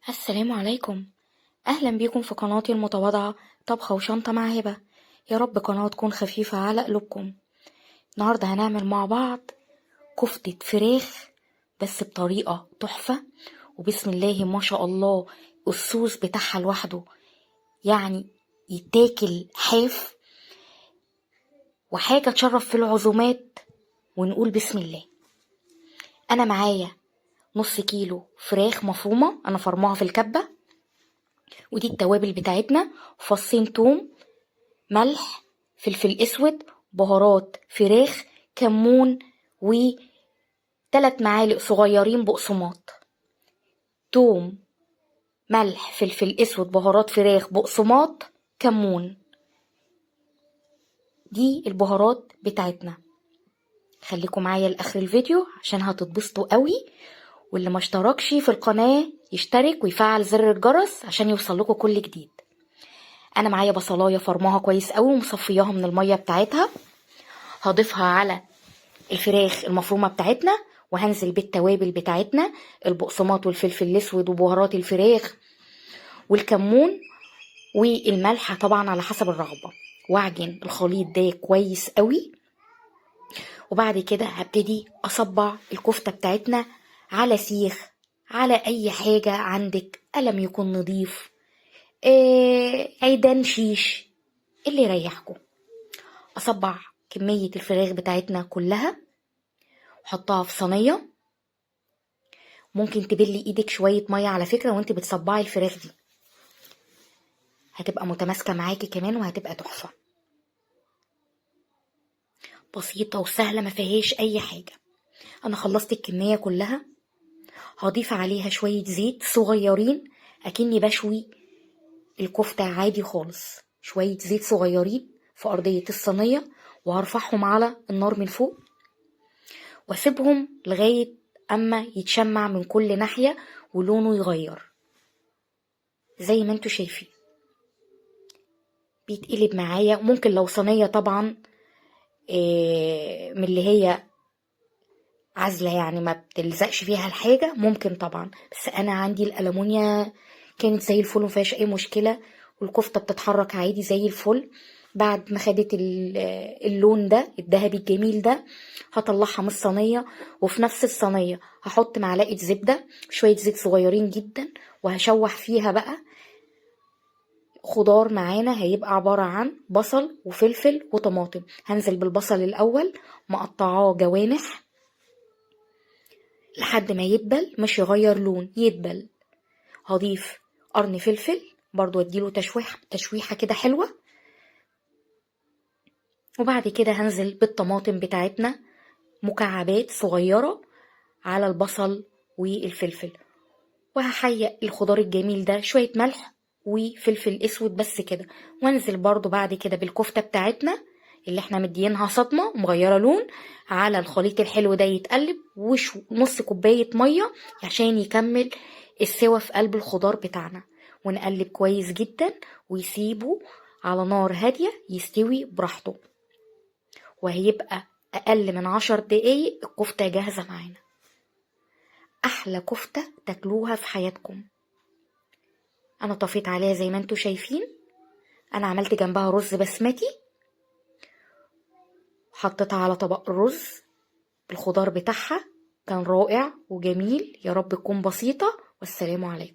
السلام عليكم، أهلا بيكم في قناتي المتواضعة طبخة وشنطة مع هبة. يا رب قناة تكون خفيفة على قلوبكم. النهاردة هنعمل مع بعض كفتة فراخ بس بطريقة تحفة، وبسم الله ما شاء الله الصوص بتاعها لوحده يعني يتاكل حاف، وحاجة تشرف في العزومات، ونقول بسم الله. أنا معايا نص كيلو فراخ مفرومة، أنا فرماها في الكبة، ودي التوابل بتاعتنا: فصين توم، ملح، فلفل اسود، بهارات فراخ، كمون، و3 معالق صغيرين بقسماط. توم، ملح، فلفل اسود، بهارات فراخ، بقسماط، كمون، دي البهارات بتاعتنا. خليكم معايا لاخر الفيديو عشان هتتبسطوا قوي، واللي ما اشتركش في القناة يشترك ويفعل زر الجرس عشان يوصل لكم كل جديد. انا معايا بصلايه فرماها كويس قوي ومصفياها من المية بتاعتها، هضيفها على الفراخ المفرومه بتاعتنا، وهنزل بالتوابل بتاعتنا: البقسماط والفلفل الاسود وبهارات الفراخ والكمون والملح طبعا على حسب الرغبة، واعجن الخليط ده كويس قوي. وبعد كده هبتدي اصبع الكفتة بتاعتنا على سيخ، على اي حاجة عندك، قلم يكون نظيف، عيدان شيش، اللي يريحكم. اصبع كمية الفراخ بتاعتنا كلها وحطها في صينية. ممكن تبلي ايدك شوية مية على فكرة وانت بتصبعي الفراخ دي، هتبقى متماسكة معاكي كمان وهتبقى تحفة، بسيطة وسهلة ما فيهاش اي حاجة. انا خلصت الكمية كلها، هضيف عليها شوية زيت صغيرين اكني بشوي الكفتة عادي خالص، شوية زيت صغيرين في أرضية الصينية، وهرفعهم على النار من فوق واسيبهم لغاية اما يتشمع من كل ناحية ولونه يغير زي ما انتوا شايفين. بيتقلب معايا. ممكن لو صينية طبعا من اللي هي عازلة يعني ما بتلزقش فيها الحاجة ممكن طبعا، بس انا عندي الألمونيا كانت زي الفل ومفيهاش اي مشكلة، والكفتة بتتحرك عادي زي الفل. بعد ما خدت اللون ده الذهبي الجميل ده هطلعها من الصينية، وفي نفس الصينية هحط معلقة زبدة، شوية زيت صغيرين جدا، وهشوح فيها بقى خضار معانا، هيبقى عبارة عن بصل وفلفل وطماطم. هنزل بالبصل الأول مقطعاه جوانح لحد ما يدبل، مش يغير لون، يدبل. هضيف قرن فلفل برضو اديله تشويحة كده حلوة. وبعد كده هنزل بالطماطم بتاعتنا مكعبات صغيرة على البصل والفلفل، وهحيق الخضار الجميل ده شوية ملح وفلفل اسود بس كده. وانزل برضو بعد كده بالكفتة بتاعتنا اللي احنا مدينها صدمة ومغيرة لون على الخليط الحلو ده، يتقلب، ونص كوباية مية عشان يكمل السوا في قلب الخضار بتاعنا، ونقلب كويس جدا ويسيبه على نار هادية يستوي براحته، وهيبقى أقل من 10 دقايق الكفتة جاهزة معانا. أحلى كفتة تاكلوها في حياتكم. أنا طفيت عليها زي ما انتوا شايفين. أنا عملت جنبها رز بسمتي، حطيتها على طبق الرز بالخضار بتاعها، كان رائع وجميل. يا رب تكون بسيطة، والسلام عليكم.